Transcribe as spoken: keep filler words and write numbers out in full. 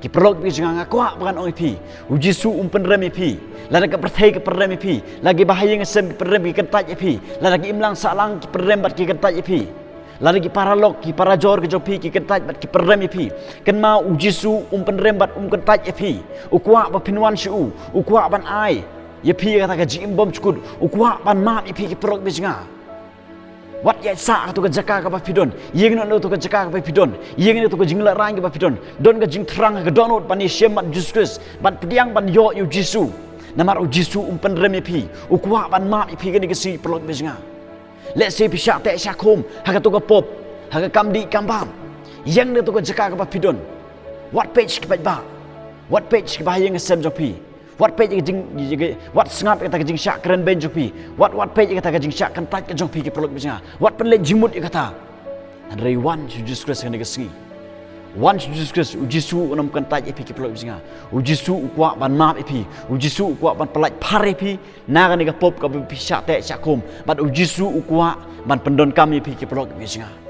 Paralok bad jngai, nga kwah ban ong ïa phi, u Jisu um pynrem ïa phi. Lada ka pyrthei ka pynrem ïa phi, lada ki bahaïing hasem ki pynrem ki kyntait ïa phi, lada ki imlang sahlang ki pynrem bad ki kyntait ïa phi, lada ki paralok ki parajor ki jong phi ki kyntait bad ki pynrem ïa phi, kynmaw u Jisu um pynrem bad um kyntait ïa phi. U kwah ba phin wan sha u, u kwah ban ai ïa phi kata ka jingim bymjukut. U kwah ban map ïa phi ki paralok bad jngai. Wat ïaid sah ha katu ka jaka kaba phi don. Ïeng noh na katu ka jaka kaba phi don. Ïeng noh na katu ka jinglehrain kaba phi don. Don ka jingthrang ha ka dohnud ban ïashem bad u Jisu Khrist, ban pdiang ban ïoh ïa u Jisu. Namar u Jisu um pynrem ïa phi. U kwah ban map ïa phi kane ka sngi, paralok bad jngai. Lehse phi shah teh shah khum ha katu ka pop, ha ka kam dih kam bam. Ïeng na katu ka jaka kaba phi don. Wat peit sha ki paidbah. Wat peit sha ki bahaïing hasem jong phi. Wat peit ïa ka jing, ïa ka, wat sngap ïa kata ka jingshah kren beiñ jong phi. Wat, wat peit ïa kata ka jingshah kyntait ka jong phi, ki paralok bad jngai. Wat pynleit jingmut ïa kata. Hynrei wan sha u Jisu Khrist kane ka sngi. Wan sha u Jisu Khrist, u Jisu un ym kyntait ïa phi, ki paralok bad jngai. U Jisu u kwah ban map ïa phi. U Jisu u kwah ban pyllait phar ïa phi na kane ka pop kaba phi shah teh shah khum. Bad u Jisu u kwah ban pyndonkam ïa phi, ki paralok bad jngai.